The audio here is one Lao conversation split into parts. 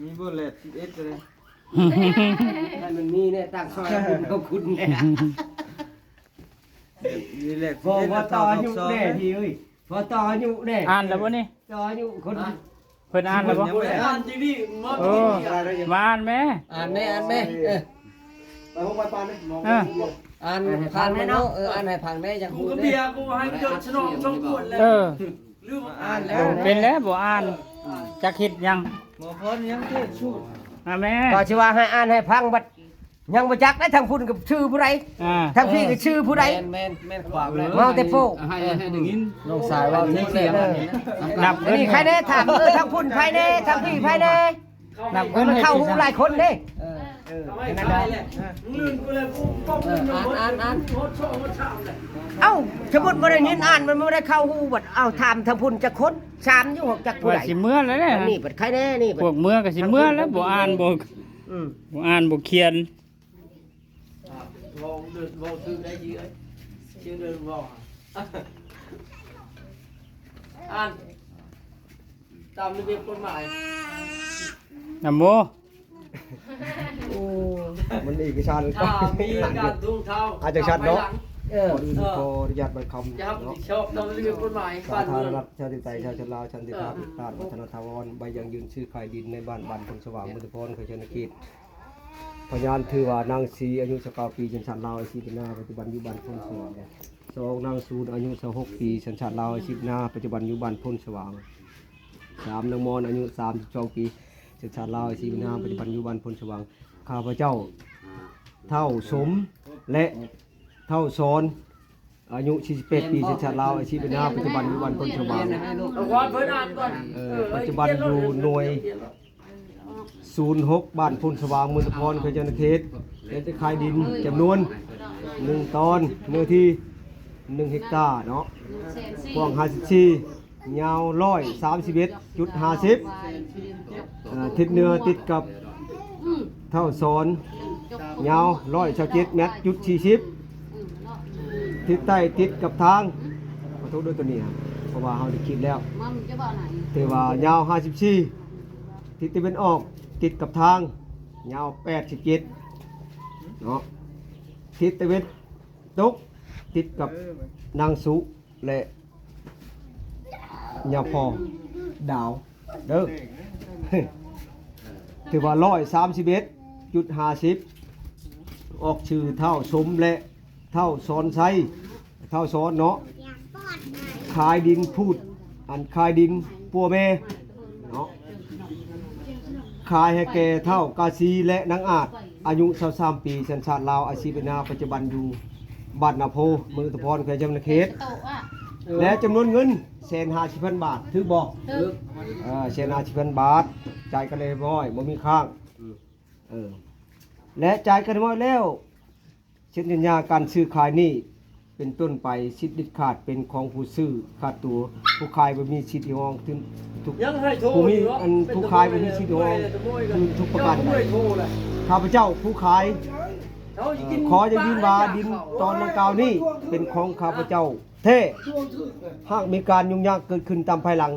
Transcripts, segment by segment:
ມີບໍ່ແຫຼດສິບເອັດກໍໄດ້ ໃຫ້ມັນມີແດ່ ຕັ້ງຊອຍເຮົາບຸນເຮົາຄຸນແດ່ ມີແຫຼດສິບເອັດ ບໍ່ ບໍ່ຕໍ່ອາຍຸແດ່ ຕໍ່ຊອຍ ພີ່ເອີຍ ບໍ່ຕໍ່ອາຍຸແດ່ ອ່ານແລ້ວບໍ່ນີ້? ຕໍ່ອາຍຸຄົນ ເພິ່ນອ່ານແລ້ວບໍ່? ຍັງບໍ່ໄດ້ອ່ານ ອ່ານຈັ່ງນີ້ມາ ເອີ ມາອ່ານແມ້ ອ່ານແມ້ ອ່ານແມ້ ເອີ ໄປຫ້ອງໄປປານເດ້ ເອີ ອ່ານ ອ່ານໃຫ້ຟັງແດ່ເນາະ ເອີ ອ່ານໃຫ້ຟັງແດ່ ຢາກຮູ້ ກູກໍເບຍ ກູໃຫ້ມັນຈົດສະໜອງສອງຂວດແລ້ວ ເອີ ລືມອ່ານແລ້ວ ເປັນແລ້ວບໍ່ອ່ານ ຈັກເຮັດຫຍັງ ໝໍພອນຍັງເທດສູດ ອ່າແມ່ ກໍຊິວ່າໃຫ້ອ່ານໃຫ້ຟັງ ບັດຍັງບໍ່ຈັກເດ້ ທາງພຸ້ນກໍຊື່ຜູ້ໃດ ອ່າ ທາງພີ້ກໍຊື່ຜູ້ໃດ ແມ່ນ ແມ່ນ ແມ່ນຄວາມແລ້ວ ເວົ້າແຕ່ໂປ້ ໃຫ້ ໃຫ້ໄດ້ຍິນ ນ້ອງຊາຍເວົ້າແທ້ໆ ເອີ ນັບເງິນ ອັນນີ້ໃຜແດ່ ຖາມ ເອີ ທາງພຸ້ນໃຜແດ່ ທາງພີ້ໃຜແດ່ ນັບເງິນ ມັນເຂົ້າຫູຫຼາຍຄົນເດ້ ເອີ ເອີ ເອົາໄວ້ຂາຍແຫຼະ ເອີ ເງິນກູແລ້ວກູກໍເງິນ ເອີ ອ່ານ ອ່ານ ອ່ານ ຮອດສອງຮອດສາມແຫຼະ ເອົ້າ ສົມມຸດບໍ່ໄດ້ຍິນອ່ານ ມັນບໍ່ໄດ້ເຂົ້າຫູ ບັດ ເອົ້າ ຖາມທາງພຸ້ນຈັກຄົນ ສາມຢູ່ ຈັກຜູ້ໃດ ວ່າຊິເມືອແລ້ວແຫຼະ ອັນນີ້ບັດໃຄແດ່ນີ້ ພວກເມືອກໍຊິເມືອແລ້ວ ບໍ່ອ່ານບໍ່ ອືມ ບໍ່ອ່ານບໍ່ຂຽນ ອ່າ ເວົ້າເດີ ເວົ້າຖືກໄດ້ດີເອີຍ ສຽງເດີເວົ້າ ອ່ານຕາມລະບຽບກົດໝາຍ ນຳໂມ ໂອ້ ມັນເອກະສານ ຖ້າມີການທວງຖາມ ອາ ຈັ່ງຊັ້ນເນາະ ເອີ ກ່ອນອື່ນ ເອີ ຂໍອະນຸຍາດບັດຄຳ ຈະຮັບຜິດຊອບຕາມລະບຽບກົດໝາຍ ສາທາລະນະລັດ ປະຊາທິປະໄຕ ຊາວຊົນລາວ ສັນຕິພາບ ເອີ ຕ້ານວັດທະນະທຳອອນ ໃບຢັ້ງຢືນຊື້ຂາຍດິນໃນບ້ານ ບ້ານໂພນສະຫວ່າງ ເມືອງຕະພອນ ແຂວງຊະນະເຂດ ພະຍານຖືວ່ານາງສີ ອາຍຸຊາວເກົ້າປີ ສັນຊາດລາວ ອາຊີບເປັນນາ ປັດຈຸບັນຢູ່ບ້ານໂພນສະຫວ່າງ ສອງ ນາງສູນ ອາຍຸຊາວຫົກປີ ສັນຊາດລາວ ອາຊີບເປັນນາ ປັດຈຸບັນຢູ່ບ້ານໂພນສະຫວ່າງ ສາມ ນາງມອນ ອາຍຸສາມສິບສອງປີ ສັນຊາດລາວ ອາຊີບເປັນນາ ປັດຈຸບັນຢູ່ບ້ານໂພນສະຫວ່າງ ຂ້າພະເຈົ້າ ທ້າວສົມ ແລະ ທ້າວສອນ ອາຍຸສີ່ສິບແປດປີ ສັນຊາດລາວ ອາຊີບເປັນນາ ປັດຈຸບັນຢູ່ບ້ານໂພນສະຫວ່າງ ເອີ ປັດຈຸບັນຢູ່ໜ່ວຍສູນຫົກ ບ້ານໂພນສະຫວ່າງ ເມືອງຕະພອນ ແຂວງຊະນະເຂດ ແລະ ຈະຂາຍດິນຈຳນວນໜຶ່ງຕອນ ເນື້ອທີ່ໜຶ່ງເຮັກຕາເນາະ ກວ້າງຫ້າສິບສີ່ ຍາວຮ້ອຍສາມສິບເອັດຈຸດຫ້າສິບ ເອີ ທິດເໜືອຕິດກັບທ້າວສອນ ຍາວຮ້ອຍຊາວເຈັດແມັດຈຸດສີ່ສິບ ທິດໃຕ້ຕິດກັບທາງ ຂໍໂທດເດີໂຕນີ້ ເພາະວ່າເຮົາໄດ້ຄິດແລ້ວ ຖືວ່າຍາວຫ້າສິບສີ່ ທິດຕາເວັນອອກຕິດກັບທາງ ຍາວແປດສິບເຈັດເນາະ ທິດຕາເວັນຕົກຕິດກັບນາງສຸ ແລະ ຍາພໍ່ດາວເດີ ຖືວ່າຮ້ອຍສາມສິບເອັດຈຸດຫ້າສິບ ອອກຊື່ທ້າວສົມ ແລະ ທ້າວສອນໄຊ ທ້າວສອນເນາະ ຂາຍດິນພູດ ອັນຂາຍດິນປົວແມ່ເນາະ ຂາຍໃຫ້ແກ່ທ້າວກາຊີ ແລະ ນາງອາດ ອາຍຸຊາວສາມປີ ສັນຊາດລາວ ອາຊີບເປັນນາ ປັດຈຸບັນຢູ່ບ້ານນາໂພ ເມືອງຕະພອນ ແຂວງຊະນະເຂດ ແລະ ຈຳນວນເງິນແສນຫ້າສິບພັນບາດ ຖືກບໍ່? ຖືກ ເອີ ແສນຫ້າສິບພັນບາດ ຈ່າຍກັນຮຽບຮ້ອຍ ບໍ່ມີຄ້າງ ເອີ ແລະ ຈ່າຍກັນຮຽບຮ້ອຍແລ້ວ ເຊັນສັນຍາການຊື້ຂາຍນີ້ເປັນຕົ້ນໄປ ສິດເດັດຂາດເປັນຂອງຜູ້ຊື້ຂາດຕົວ ຜູ້ຂາຍບໍ່ມີສິດຮຽກຮ້ອງ ຖືກ ຜູ້ມີ ອັນ ຜູ້ຂາຍບໍ່ມີສິດຮຽກຮ້ອງ ຄື ທຸກປະການໃດ. ຂ້າພະເຈົ້າຜູ້ຂາຍ ເອີ ຂໍຢັ້ງຢືນວ່າດິນຕອນດັ່ງກ່າວນີ້ເປັນຂອງຂ້າພະເຈົ້າແທ້. ຫາກມີການຫຍຸ້ງຍາກເກີດຂຶ້ນຕາມພາຍຫຼັງ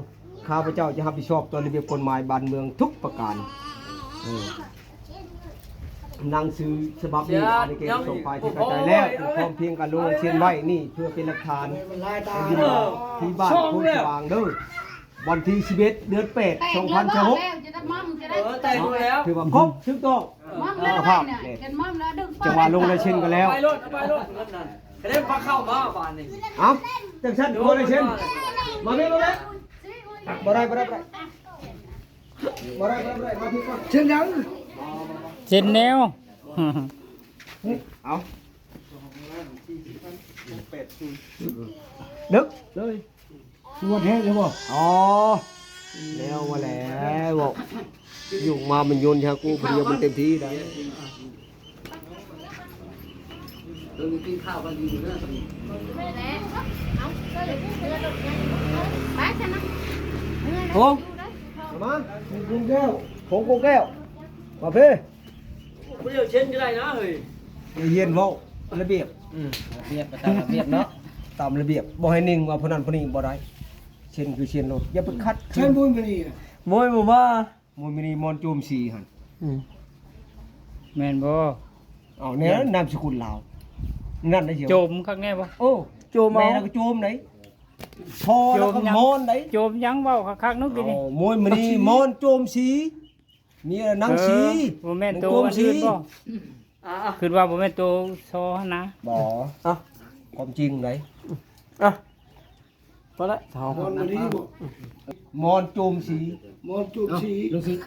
ຂ້າພະເຈົ້າຈະຮັບຜິດຊອບຕໍ່ລະບຽບກົດໝາຍບ້ານເມືອງທຸກປະການ. ເອີ ໜັງສືສະບັບນີ້ ອັນນີ້ແກ່ສອງຝ່າຍທີ່ເຂົ້າໃຈແລ້ວ ເປັນພ້ອມພຽງກັນລົງລາຍເຊັນໄວ້ນີ້ ເພື່ອເປັນຫຼັກຖານທີ່ບ້ານໂພນສະຫວ່າງເດີ ວັນທີສິບເອັດ ເດືອນແປດ ສອງພັນຊາວຫົກ ເອີ ແຕ່ງແລ້ວ ຖືວ່າຄົບຖືກຕ້ອງ ເອີ ສະພາບ ຈັ່ງວ່າລົງລາຍເຊັນກັນແລ້ວ ໄປໂລດ ໄປໂລດ ເງິນນັ້ນ ກະໄດ້ພາເຂົ້າມາບາດນີ້ ເອົ້າ ຈັ່ງຊັ້ນ ຂໍລາຍເຊັນ ມາເບິ່ງ ມາເບິ່ງ ບໍ່ໄດ້ ບໍ່ໄດ້ ບໍ່ໄດ້ ບໍ່ໄດ້ ບໍ່ໄດ້ ມາພີ້ກ່ອນ ເຊັນຫຍັງ ເຊັນແນວ ເອົ້າ ເດີ ເລີຍ ງວດແຮງເລີຍບໍ່? ອໍ ແລ້ວວ່າແລ້ວ ຍຸກມາມັນຍົນຫາກູຜູ້ດຽວມັນເຕັມທີ່ໄດ໋. ໂອ້ ມາ ຄົງແກ້ວ ຄົງແກ້ວ ມາເພ ບໍ່ໄດ້ເຊັນກໍໄດ້ນະເຮີ້ຍ ໄດ້ຮຽນເວົ້າລະບຽບ ອືມ ລະບຽບກໍຕາມລະບຽບເນາະ ຕາມລະບຽບ ບໍ່ໃຫ້ນິ່ງວ່າຜູ້ນັ້ນຜູ້ນີ້ບໍ່ໄດ້ ເຊັນຄືເຊັນໂລດ ຢ່າໄປຂັດ ເຊັນບຸນມື້ນີ້ ໂອ້ຍ ບໍ່ວ່າ ມວຍມະນີ ມອນໂຈມສີຫັ້ນ ອືມ ແມ່ນບໍ່? ເອົາແນ່ ນາມສະກຸນລາວ ນັ້ນໄດ້ ໂຈມຄັກແນ່ບໍ່? ໂອ້ ໂຈມເອົາ ແມ່ລາວກໍໂຈມໄດ໋ ພໍ່ລາວກໍມອນໄດ໋ ໂຈມຫຍັງ ເວົ້າຄັກໆ ເນາະ ກິນນີ້ ໂອ້ ມວຍມະນີ ມອນໂຈມສີ ເມຍນາງສີ ເອີ ບໍ່ແມ່ນໂຕອັນອື່ນບໍ່? ຄິດວ່າບໍ່ແມ່ນໂຕຊໍຫັ້ນນະ ບໍ່ ເອົ້າ ຄວາມຈິງໄດ໋ ອ່ະ ພໍລະ ເຖົ້າ ມອນມະນີບໍ່? ມອນໂຈມສີ ມອນໂຈມສີ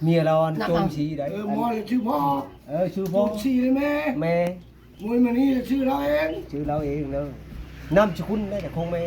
ເມຍລາວອັນໂຈມສີໄດ໋ ເອີ ມອນລະຊື່ພໍ່ ເອີ ຊື່ພໍ່ ໂຈມສີລະແມ່ ແມ່ ມວຍມະນີລະຊື່ລາວເອງ ຊື່ລາວເອງເດີ ນາມສະກຸນໄດ໋ ຂອງແມ່